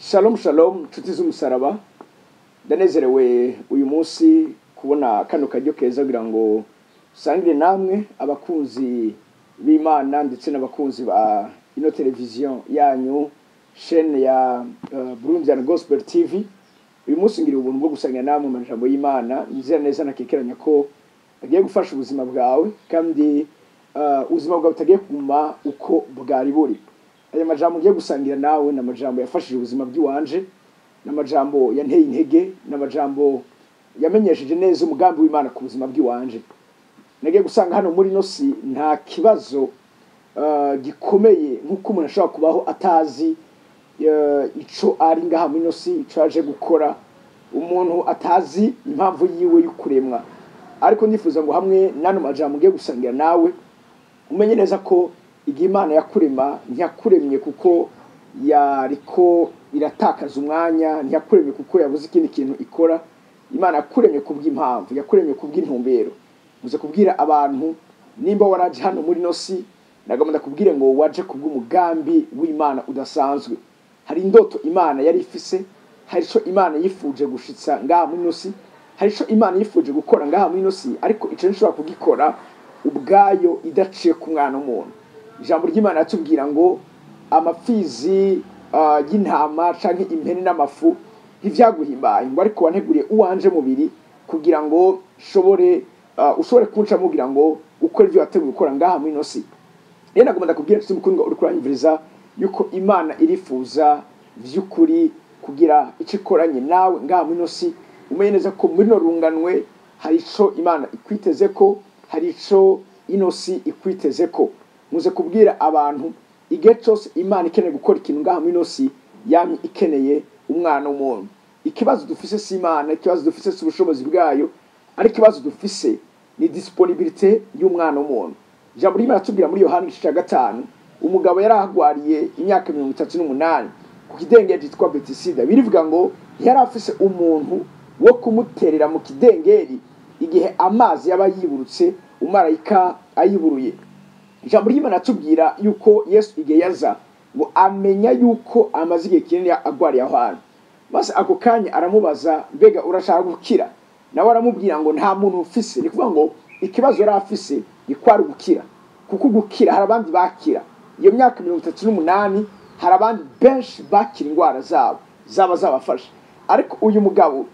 Shalom shalom, nshuti z'umusaraba. Ndanezerewe uyu munsi kubona kano karyo keza kugira ngo sangire namwe abakunzi b'Imana ndetse n'abakunzi ba ino televiziyo yanyu, chaîne ya Burundian Gospel TV. Uyu munsi ngira ubuntu bwo gusangira namwe amajambo y'Imana. Nizera neza nakekeranya ko agiye gufasha ubuzima bwawe, kandi ubuzima bwawe butagiye kuguma uko bwari buri. Aya majambo ngiye gusangira nawe ni amajambo yafashije ubuzima bw'iwanje, ni amajambo yanteye intege, ni amajambo yamenyesheje neza umugambi w'Imana ku buzima bw'iwanje. Nagiye gusanga hano muri ino si nta kibazo gikomeye nk'uko umuntu ashobora kubaho atazi ico ari ngaha muri ino si, ico yaje gukora, umuntu atazi impamvu yiwe y'ukuremwa. Ariko ndifuza ngo hamwe n'ano majambo ngiye gusangira nawe umenye neza ko igihe Imana yakurema ntiyakuremye kuko yariko iratakaza umwanya, ntiyakuremye kuko yabuze ikindi kintu ikora. Imana yakuremye kubw'impamvu, yakuremye kubw'intumbero. Muze kubwira abantu, nimba waraje hano muri ino si, nagomba ndakubwire ngo waje kubw'umugambi w'Imana udasanzwe. Hari indoto Imana yari ifise, hari ico Imana yifuje gushitsa ngaha muri ino si, hari ico Imana yifuje gukora ngaha muri ino si, ariko ico ntishobora kugikora ubwayo idaciye ku mwana w'umuntu. Ijambo ry'Imana ratubwira ngo amapfizi y'intama canke impene n'amafu ntivyaguhimbaye, ngo ariko wanteguriye uwanje mubiri kugira ngo ushobore kunca mugira ngo ukore ivyo wateguye gukora ngaha muri ino si. Rero nagomba ndakubwira, nshuti mukundwa uriko uranyumviriza, yuko Imana irifuza vy'ukuri kugira ico ikoranye nawe ngaha muri ino si. Umenye neza ko muri ino runganwe hari ico Imana ikwitezeko, hari ico ino si ikwitezeko. Muze kubwira abantu, igihe cose Imana ikeneye gukora ikintu ngaha muri ino si, yamye ikeneye umwana w'umuntu. Ikibazo dufise si Imana, ikibazo dufise si ubushobozi bwayo, ariko ikibazo dufise ni disponibilité y'umwana w'umuntu. Ijambo ry'Imana ratubwira muri Yohana igice ca 5, umugabo yari ahagwariye imyaka 38 ku kidengeri citwa Betisida. Birivuga ngo ntiyari afise umuntu wo kumuterera mu kidengeri igihe amazi yaba yiburutse, umumarayika ayiburuye. Ijambo ry'Imana ratubwira yuko Yesu igihe yaza ngo amenya yuko amaze igihe kinini agwariye aho hantu, maze ako kanya aramubaza, mbega urashaka gukira? Nawe aramubwira ngo nta muntu ufise. Ni kuvuga ngo ikibazo yari afise ni kwari gukira, kuko gukira hari abandi bakira. Iyo myaka 38 hari abandi benshi bakira indwara zabo zaba zabafashe, ariko uyu mugabo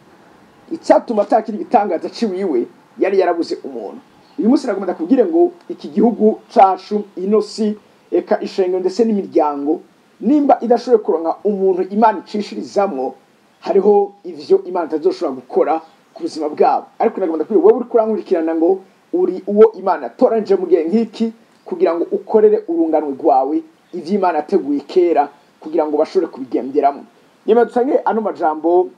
icyatuma atakira igitangaza ciwiwe yari yarabuze umuntu. Uyu munsi nagomba ndakubwire ngo iki gihugu cacu, ino si, eka ishengero ndetse n'imiryango, nimba idashoboye kuronka umuntu Imana icishirizamwo, hariho ivyo Imana itazoshobora gukora ku buzima bwabo. Ariko nagomba ndakubwire wowe uriko urankurikirana ngo uri uwo Imana yatoranije mu gihe nk'iki kugira ngo ukorere urunganwe rwawe ivyo Imana yateguye kera kugira ngo bashobore kubigenderamo. Nyuma dusange ano majambo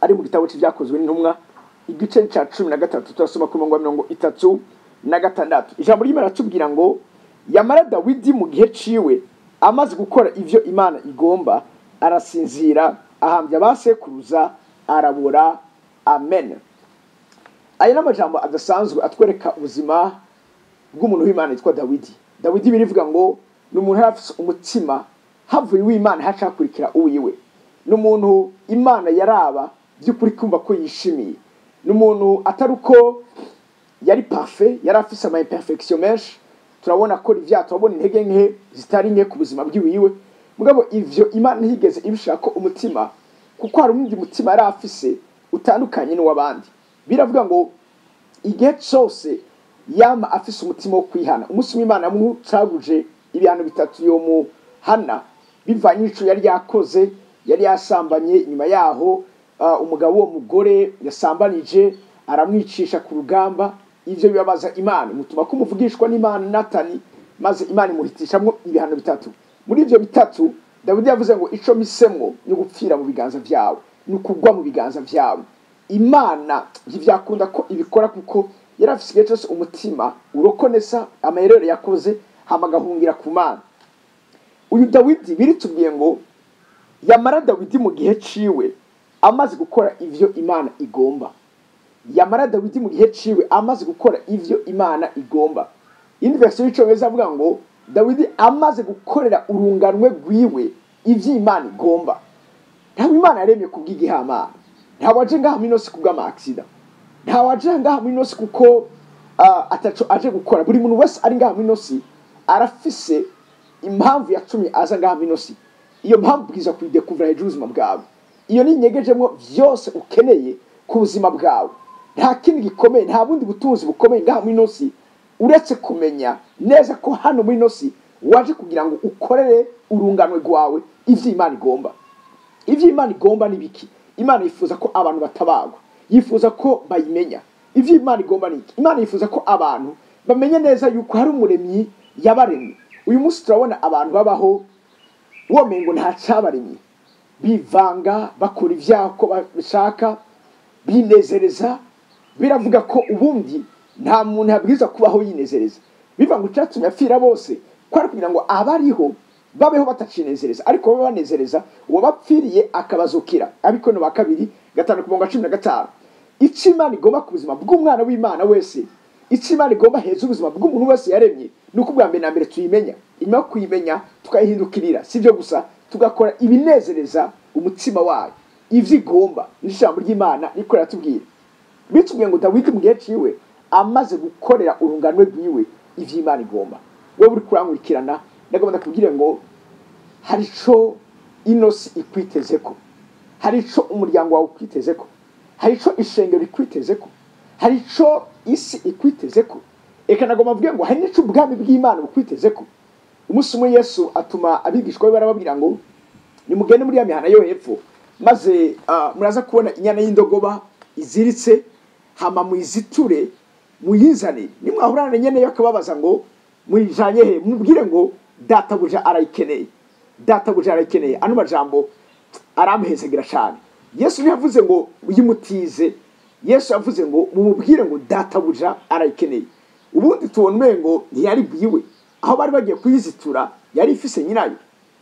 ari mu gitabo c'ivyakozwe n'intumwa igice ca 13, turasoma ku murongo wa 36. Ijambo ry'Imana ratubwira ngo yamara Dawidi mu gihe ciwe amaze gukora ivyo Imana igomba, arasinzira, ahambya abasekuruza, arabora. Amen. Aya ni amajambo adasanzwe atwereka ubuzima bw'umuntu w'Imana yitwa Dawidi. Dawidi birivuga ngo ni umuntu yari afise umutima havuye uw'Imana haca hakurikira uwiwe. Ni umuntu Imana yaraba by'ukuri kumva ko yishimiye. Ni umuntu atari uko yari parfait, yari afise ama imperfection menshi. Turabona ko ivyaha, turabona intege nke zitari nke ku buzima bwiwiwe. Mugabo ivyo Imana ntiyigeze ibishaka umutima, kuko hari undi mutima yari afise utandukanye n'uw'abandi. Biravuga ngo igihe cose yama afise umutima wo kwihana. Umunsi w'Imana yamucaguje ibihano bitatu yomuhana bivanye n'ico yari yakoze. Yari yasambanye, inyuma yaho umugabo w'uwo mugore yasambanije aramwicisha ku rugamba. Ivyo bibabaza Imana, mutuma ko umuvugishwa n'Imana Natani, maze Imana imuhitishamwo ibihano bitatu. Muri ivyo bitatu Dawidi yavuze ngo ico misemwo ni gupfira mu biganza vyawe, ni kugwa mu biganza vyawe. Imana ntivyakunda ko ibikora kuko yari afise igihe cose umutima urokonesa amayerere yakoze, hama agahungira ku Mana. Uyu Dawidi biritubwiye ngo yamara Dawidi mu gihe ciwe amaze gukora ivyo Imana igomba. Yamara Dawidi mu gihe ciwe amaze gukora ivyo Imana igomba. Indi version y'icongereza avuga ngo Dawidi amaze gukorera urunganwe rwiwe ivyo Imana igomba. Ntabwo Imana yaremye kubw'igihamana. Ntabwo waje ngaha muri ino si kubw'ama accident. Ntawe waje ngaha muri ino si kuko ataco aje gukora. Buri muntu wese ari ngaha muri ino si arafise impamvu yatumye aza ngaha muri ino si. Iyo mpamvu ubwiza kuyidekuvura hejuru y'ubuzima bwawe. Iyo ni inyegejemwo vyose ukeneye ku buzima bwawe. Nta kindi gikomeye, nta bundi butunzi bukomeye ngaha muri ino si uretse kumenya neza ko hano muri ino si waje kugira ngo ukorere urunganwe rwawe ivyo Imana igomba. Ivyo Imana igomba ni biki? Imana yifuza ko abantu batabagwa, yifuza ko bayimenya. Ivyo Imana igomba ni iki? Imana yifuza ko abantu bamenye neza yuko hari umuremyi yabaremye. Uyu munsi turabona abantu babaho womengo nta cabaremye, bivanga, bakora ivyaha uko bashaka, binezereza. Biravuga ko ubundi nta muntu yabwirizwa kubaho yinezereza. Biva ngo icatumye apfira bose kwari kugira ngo abariho babeho batacinezereza, ariko babe banezereza uwo bapfiriye akabazukira. Abikono ba 2:5-15. Ico Imana igomba ku buzima bw'umwana w'Imana wese, ico Imana igomba heza ubuzima bw'umuntu wese yaremye, ni uko ubwa mbere na mbere tuyimenya. Inyuma yo kuyimenya tukayihindukirira, si ibyo gusa, tugakora ibinezereza umutima wayo, ivyo igomba. N'ijambo ry'Imana riko riratubwira, bitubwiye ngo Dawidi mu gihe ciwe amaze gukorera urunganwe rwiwe ivyo Imana igomba. Wewe uri kurankurikirana, ndagomba ndakubwire ngo hari ico ino si ikwitezeko, hari ico umuryango wawe ukwitezeko, hari ico ishengero rikwitezeko, hari ico isi ikwitezeko. Eka nagomba mvuge ngo hari n'ico ubwami bw'Imana bukwitezeko. Umunsi umwe Yesu atuma abigishwa be barababwira ngo nimugende muri ya mihana yo hepfo, maze muraza kubona inyana y'indogoba iziritse, hama muyiziture muyizane. Nimwahurana nyene yo akababaza ngo muyijanye he, mubwire ngo databuja arayikeneye, databuja arayikeneye. Ano majambo aramuhezagira cyane. Yesu ntiyavuze ngo uyimutize, Yesu yavuze ngo mumubwire ngo databuja arayikeneye. Ubundi tubona umengo ntiyari bwiwe, aho bari bagiye kuyizitura yari ifise nyirayo.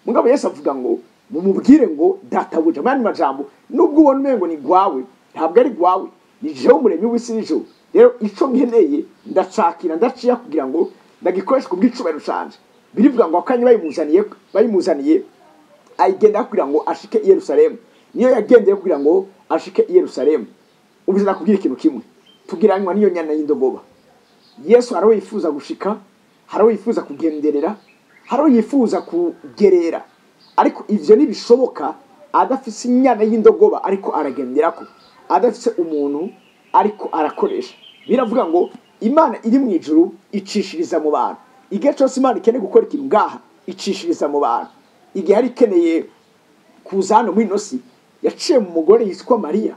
Mugabo Yesu avuga ngo mumubwire ngo databuja. Mani majambo, nubwo ubona umengo ni gwawe, ntabwo ari gwawe, ni jewe umuremyi w'isi n'ijuru. Rero ico nkeneye ndacakira, ndaciya kugira ngo ndagikoresha kubw'icubahiro canje. Birivuga ngo akanya bayimuzaniye ayigenda kugira ngo ashike i Yerusalemu. Niyo yagendeye kugira ngo ashike i Yerusalemu. Ubiza nakubwira ikintu kimwe, tugiranywa niyo nyana y'indogoba. Yesu hariho yifuza gushika, hariho yifuza kugenderera, hariho yifuza kugerera, ariko ivyo ntibishoboka adafise inyana y'indogoba ariko aragenderako, adafise umuntu ariko arakoresha. Biravuga ngo Imana iri mu ijuru icishiriza mu bantu. Igihe cyose Imana ikeneye gukora ikintu ngaha icishiriza mu bantu. Igihe yari ikeneye kuza hano muri ino si yaciye mu mugore yitwa Mariya.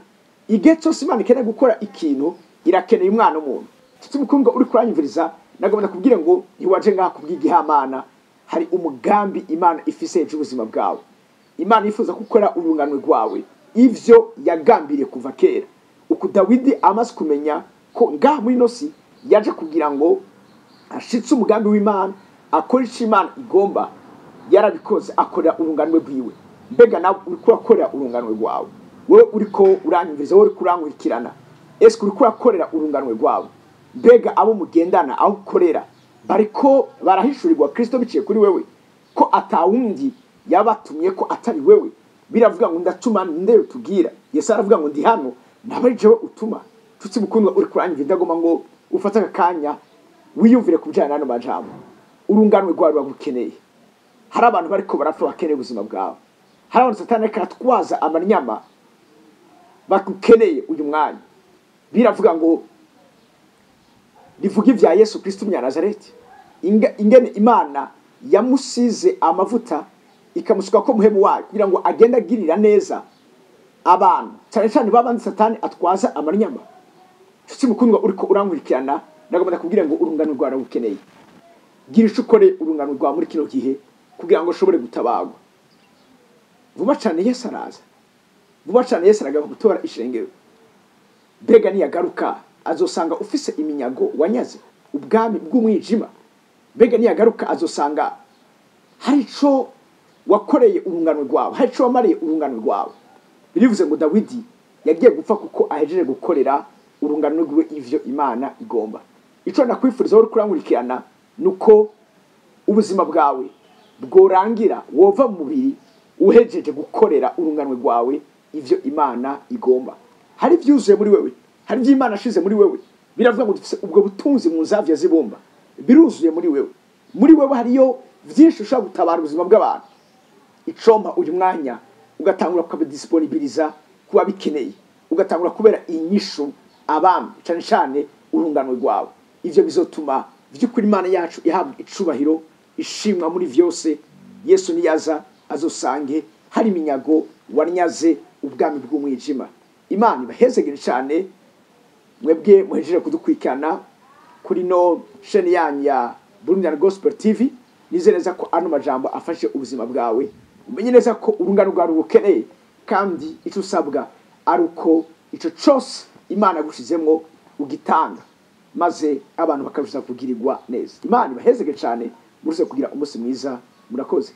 Igihe cyose Imana ikeneye gukora ikintu irakeneye umwana w'umuntu. Nshuti mukundwa uri kuranyumviriza, nagomba ndakubwire ngo ntiwaje ngaha kubw'igihamana. Hari umugambi Imana ifise hejuru y'ubuzima bwawe. Imana yifuza gukora urunganwe rwawe ivyo yagambiriye kuva kera. Uku Dawidi amaze kumenya ko ngaha muri ino si yaje kugira ngo ashitse umugambi w'Imana, akore ico Imana igomba, yarabikoze, akorera urunganwe rwiwe. Mbega nawe uriko urakorera urunganwe rwawe? Wewe uriko uranyumviriza, wowe uriko urankurikirana, ese uriko urakorera urunganwe rwawe? Mbega abo mugendana, aho ukorera, bariko barahishurirwa Kristo biciye kuri wewe, ko atawundi yabatumye ko atari wewe? Biravuga ngo ndatuma nde utubwira. Yesu aravuga ngo ndi hano, ntabwo ari jewe utuma. Nshuti mukundwa uri kuranyumviriza, ndagomba ngo ufate aka kanya wiyumvire ku bijyanye n'ano majambo. Urunganwe rwawe ruragukeneye. Hari abantu bariko barapfa bakeneye ubuzima bwawe. Hari abantu Satani ariko aratwaza amanyama bagukeneye uyu mwanya. Biravuga ngo rivuga ibya Yesu Kristo Umunyanazareti, ingene Imana yamusize amavuta ikamusuka ko muhemu wayo kugira ngo agende agirira neza abantu, cyane cyane babandi Satani atwaza amanyama. Nshuti mukundwa uriko urankurikirana, ndagomba ndakubwira ngo urungano rwawe rukeneye. Gira ico ukore urungano rwawe muri kino gihe kugira ngo ushobore gutabagwa. Vuba cyane Yesu araza. Vuba cyane Yesu aragaruka gutora ishengero. Mbega niyagaruka azosanga ufise iminyago wanyaze ubwami bw'umwijima? Mbega niyagaruka azosanga hari ico wakoreye urungano rwawe, hari ico wamariye urungano rwawe? Birivuze ngo Dawidi yagiye gupfa kuko ahejeje gukorera urungano rwiwe ivyo Imana igomba. Ico nakwifuriza wowe uriko urankurikirana nuko ubuzima bwawe bworangira wova mu mubiri Uhejeje gukorera urunganwe rwawe ivyo Imana igomba. Hari ivyuzuye muri wewe, hari ivyo Imana ashize muri wewe. Biravuga ngo dufise ubwo butunzi mu nzavya zibumba, biruzuye muri wewe. Muri wewe hariyo vyinshi ushobora gutabara ubuzima bw'abantu. Icompa uyu mwanya ugatangura kubidisponibiliza kuba bikeneye, ugatangura kubera inyishu abami, cane cane urungano rwawe. Ivyo bizotuma vy'ukuri Imana yacu ihabwa icubahiro, ishimwa muri vyose. Yesu niyaza azosange hari iminyago wanyaze ubwami bw'umwijima. Imana ibahezegere cyane mwebwe muhejeje kudukurikirana kuri no sheni yanyu ya Burundian Gospel TV. Nizere neza ko ano majambo afashe ubuzima bwawe. Umenye neza ko urungano rwawe rukeneye, kandi icyo usabwa ari uko ico cose Imana yagushizemwo ugitanga, maze abantu bakarusha kugirirwa neza. Imana ibahezege cyane, muruse kugira umunsi mwiza. Murakoze.